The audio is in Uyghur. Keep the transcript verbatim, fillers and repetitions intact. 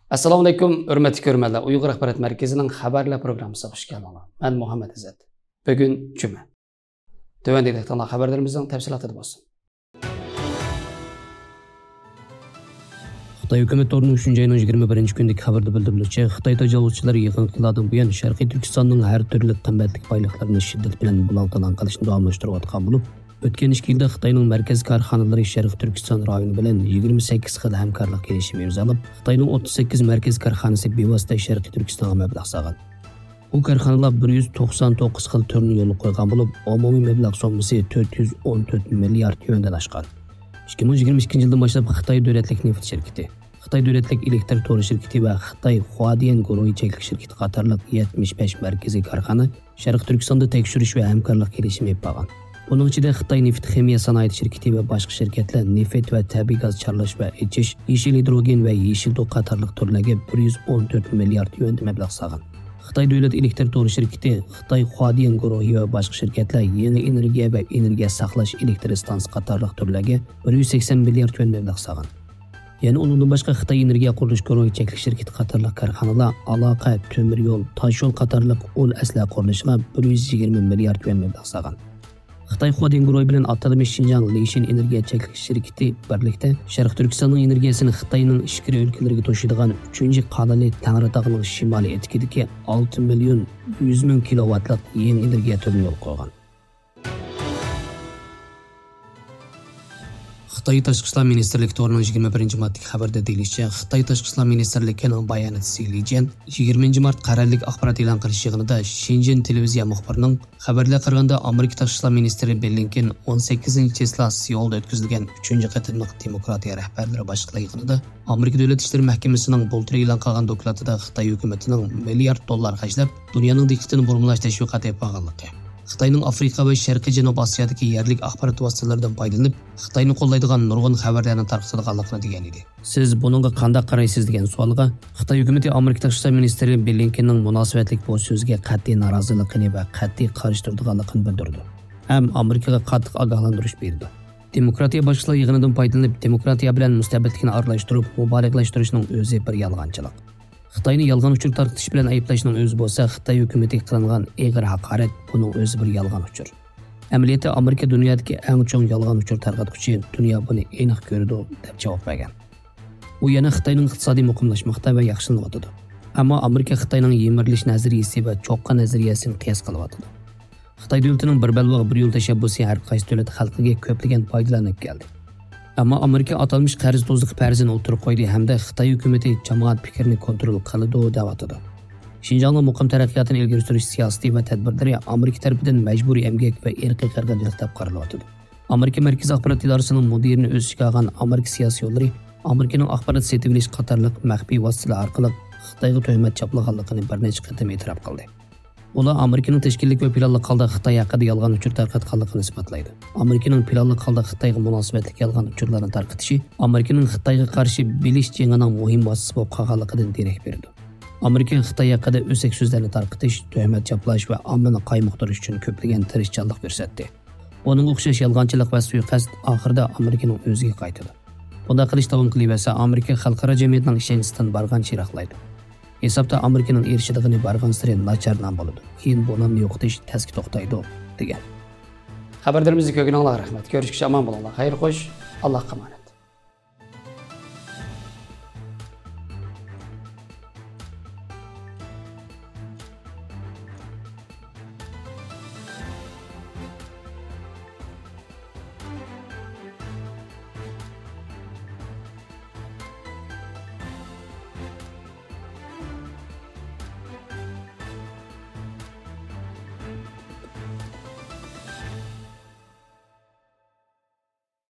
ئەسسالامۇ ئەلەيكۇم، ھۆرمەتلىك كۆرۈرمەنلەر. ئۇيغۇر ئاخبارات مەركىزىنىڭ خەۋەرلەر پروگراممىسىغا خۇش كەلدىڭلار. مەن مۇھەممەد ئىززەت. بۈگۈن جۈمە. تۆۋەندىكى دىققەتلەر خەۋەرلىرىمىزنىڭ تەپسىلاتىدا بولسۇن. خىتاي ھۆكۈمەت تورىنىڭ ئۈچىنچى ئاينىڭ يىگىرمە بىرىنچى كۈنىدىكى خەۋىرىدە بىلدۈرۈلۈشىچە، خىتاي تاجاۋۇزچىلىرى يېقىنقى يىللاردىن بۇيان شەرقىي تۈركىستاننىڭ ھەر تۈرلۈك قىممەتلىك بايلىقلىرىنى شىددەت بىلەن بۇلاڭ-تالاڭ قىلىشنى داۋاملاشتۇرۇۋاتقان بولۇپ، ئۆتكەن ئىككى يىلدا خىتاينىڭ مەركەزىي كارخانىلىرى شەرقىي تۈركىستان رايونى بىلەن يىگىرمە سەككىز خىل ھەمكارلىق كېلىشىمى ئىمزالاپ، خىتاينىڭ ئوتتۇز سەككىز مەركەزىي كارخانىسى بىۋاسىتە شەرقىي تۈركىستانغا مەبلەغ سالغان. بۇ كارخانىلار بىر يۈز توقسان توققۇز خىل تۈرنى يولغا قويغان بولۇپ، ئومۇمىي مەبلەغ سوممىسى تۆت يۈز ئون تۆت مىليارد يۈەندىن ئاشقان. ئىككى مىڭ يىگىرمە ئىككىنچى يىلدىن باشلاپ خىتاي دۆلەتلىك نېفىت شىركىتى، خىتاي دۆلەتلىك ئېلېكتر تورى شىركىتى ۋە خىتاي خۇادىيەن گۇرۇھى چەكلىك شىركىتى قاتارلىق يەتمىش بەش مەركىزىي كارخانا شەرقىي تۈركىستاندا تەكشۈرۈش ۋە ھەمكارلىق كېلىشىمى ئېلىپ بارغان. بۇنىڭ ئىچىدە خىتاي نېفىت خىمىيە سانائەت شىركىتى ۋە باشقا شىركەتلەر نېفىت ۋە تەبىئىي گاز چارلاش ۋە ئېچىش، يېشىل ھىدروگېن ۋە يېشىل توك قاتارلىق تۈرلەرگە بىر يۈز ئون تۆت مىليارد يۈەندە مەبلەغ سالغان. خىتاي دۆلەت ئېلېكتر تورى شىركىتى، خىتاي خۇادىيەن گۇرۇھى ۋە باشقا شىركەتلەر يېڭى ئېنېرگىيە ۋە ئېنېرگىيە ساقلاش ئېلېكتر ئىستانسىسى قاتارلىق تۈرلەرگە بىر يۈز سەكسەن مىليارد يۈەن مەبلەغ سالغان. يەنە ئۇنىڭدىن باشقا خىتاي ئېنېرگىيە قۇرۇلۇش گۇرۇھى چەكلىك شىركىتى قاتارلىق كارخانىلار ئالاقە، تۆمۈر يول، تاش يول قاتارلىق ئۇل ئەسلىھە قۇرۇلۇشىغا بىر يۈز يىگىرمە مىليارد يۈەن مەبلەغ سالغان. خىتاي خۇادىيەن گۇرۇھى بىلەن ئاتالمىش شىنجاڭ لىشىن ئېنېرگىيە چەكلىك شىركىتى بىرلىكتە شەرقىي تۈركىستاننىڭ ئېنېرگىيەسىنى خىتاينىڭ ئىچكىرى ئۆلكىلىرىگە توشۇيدىغان ئۈچىنچى قانىلى تەڭرىتاغنىڭ شىمالىي ئېتىكىدىكى ئالتە مىليون يۈز مىڭ كىلوۋاتلىق يېڭى ئېنېرگىيە تۈرىنى يولغا قويغان. خىتاي تاشقى ئىشلار مىنىستىرلىكى تورىنىڭ يىگىرمە بىرىنچى مارتتىكى خەۋىرىدە دېيىلىشىچە، خىتاي تاشقى ئىشلار مىنىستىرلىكىنىڭ باياناتچىسى لى جيەن يىگىرمىنچى مارت قەرەللىك ئاخبارات ئېلان قىلىش يىغىنىدا شېنجېن تېلېۋىزىيە مۇخبىرىنىڭ خەۋەرلەرگە قارىغاندا، ئامېرىكا تاشقى ئىشلار مىنىستىرى بلىنكېن ئون سەككىزىنچى چىسلا سېئۇلدا ئۆتكۈزۈلگەن ئۈچىنچى قېتىملىق دېموكراتىيە رەھبەرلىرى باشلىقلار يىغىنىدا ئامېرىكا دۆلەت ئىشلىرى مەھكىمىسىنىڭ بۇلتۇر ئېلان قىلغان دوكلاتىدا خىتاي ھۆكۈمىتىنىڭ مىليارد دوللار خەجلەپ، دۇنيانىڭ دىققىتىنى بۇرمىلاش تەشۋىقاتى ئېلىپ بارغانلىقى، خىتاينىڭ ئافرىقا ۋە شەرقىي جەنۇب ئاسىيادىكى يەرلىك ئاخبارات ۋاسىتىلىرىدىن پايدىلىنىپ، خىتاينى قوللايدىغان نۇرغۇن خەۋەرلەرنى تارقىتىدىغانلىقىنى دېگەن ئىدى. سىز بۇنىڭغا قانداق قارايسىز؟ دېگەن سوئالغا خىتاي ھۆكۈمىتى ئامېرىكا تاشقى ئىشلار مىنىستىرى بلىنكېننىڭ مۇناسىۋەتلىك بۇ سۆزىگە قەتئىي نارازىلىقىنى ۋە قەتئىي قارشى تۇرىدىغانلىقىنى بىلدۈرىدۇ ھەم ئامېرىكىغا قاتتىق ئاگاھلاندۇرۇش بېرىدۇ. دېموكراتىيە باشچىلار يىغىنىدىن پايدىلىنىپ، دېموكراتىيە بىلەن مۇستەبىتلىكنى ئارىلاشتۇرۇپ مۇبالىغىلەشتۈرۈشنىڭ ئۆزى بىر يالغانچىلىق. خىتاينى يالغان ئۇچۇر تارقىتىش بىلەن ئەيىبلەشنىڭ ئۆزى بولسا خىتاي ھۆكۈمىتىگە قىلىنغان ئېغىر ھاقارەت، بۇنىڭ ئۆزى بىر يالغان ئۇچۇر. ئەمەلىيەتتە ئامېرىكا دۇنيادىكى ئەڭ چوڭ يالغان ئۇچۇر تارقاتقۇچى، دۇنيا بۇنى ئېنىق كۆرىدۇ، دەپ جاۋاب بەرگەن. ئۇ يەنە خىتاينىڭ ئىقتىسادى مۇقىملاشماقتا ۋە ياخشىلىنىۋاتىدۇ. ئەمما ئامېرىكا خىتاينىڭ يىمىرىلىش نەزەرىيىسى ۋە چوققا نەزەرىيەسىنى قىياس قىلىۋاتىدۇ. خىتاي دۆلىتىنىڭ بىر بەلباغ، بىر يول تەشەببۇسى ھەر قايسى دۆلەت خەلقىگە كۆپلىگەن پايدىلارنى ئەكەلدى. ئەمما ئامېرىكا ئاتالمىش قەرز دوزىخى پەرىزىنى ئوتتۇرىغا قويدى ھەمدە خىتاي ھۆكۈمىتى جامائەت پىكرىنى كونترول قىلىدۇ دەۋاتىدۇ. شىنجاڭنىڭ مۇقىم تەرەققىياتىنى ئىلگىرى سۈرۈش سىياسىتى ۋە تەدبىرلىرى ئامېرىكا تەرىپىدىن مەجبۇرىي ئەمگەك ۋە ئىرقىي قىرغىنچىلىق دەپ قارىلىۋاتىدۇ. ئامېرىكا مەركىزىي ئاخبارات ئىدارىسىنىڭ مۇدىرىنى ئۆز ئىچىگە ئالغان ئامېرىكا سىياسىيونلىرى ئامېرىكىنىڭ ئاخبارات سېتىۋېلىش قاتارلىق مەخپىي ۋاسىتىلەر ئارقىلىق خىتايغا تۆھمەت چاپلىغانلىقىنى بىر نەچچە قېتىم ئېتىراپ قىلدى. ئۇلار ئامېرىكىنىڭ تەشكىللىك ۋە پىلانلىق ھالدا خىتاي ھەققىدە يالغان ئۇچۇر تارقاتقانلىقىنى ئىسپاتلايدۇ. ئامېرىكىنىڭ پىلانلىق ھالدا خىتايغا مۇناسىۋەتلىك يالغان ئۇچۇرلارنى تارقىتىشى ئامېرىكىنىڭ خىتايغا قارشى بىلىش جېڭىنىڭ مۇھىم ۋاسىتىسى بولۇپ قالغانلىقىدىن دېرەك بېرىدۇ. ئامېرىكا خىتاي ھەققىدە ئۆسەك سۆزلەرنى تارقىتىش، تۆھمەت چاپلاش ۋە ئاممىنى قايمۇقتۇرۇش ئۈچۈن كۆپلىگەن تىرىشچانلىق كۆرسەتتى. بۇنىڭغا ئوخشاش يالغانچىلىق ۋە سۇيىقەست ئاخىرىدا ئامېرىكىنىڭ ئۆزىگە قايتىدۇ. بۇنداق قىلىش داۋام قىلىۋەرسە، ئامېرىكا خەلقئارا جەمئىيەتنىڭ ئىشەنچىسىدىن بارغانچە يىراقلايدۇ. ھېسابتا ئامېرىكىنىڭ ئېرىشىدىغىنى بارغانسېرى ناچارلام بولىدۇ. كېيىن بۇ نامنى يوقىتىش تەسكە توختايدۇ، دېگەن. خەۋەرلىرىمىزنى كۆرگىنىڭلارغا رەھمەت. كۆرۈشكىچە ئامان بولۇڭلار. خەير خوش. ئاللاھقا ئامانەت.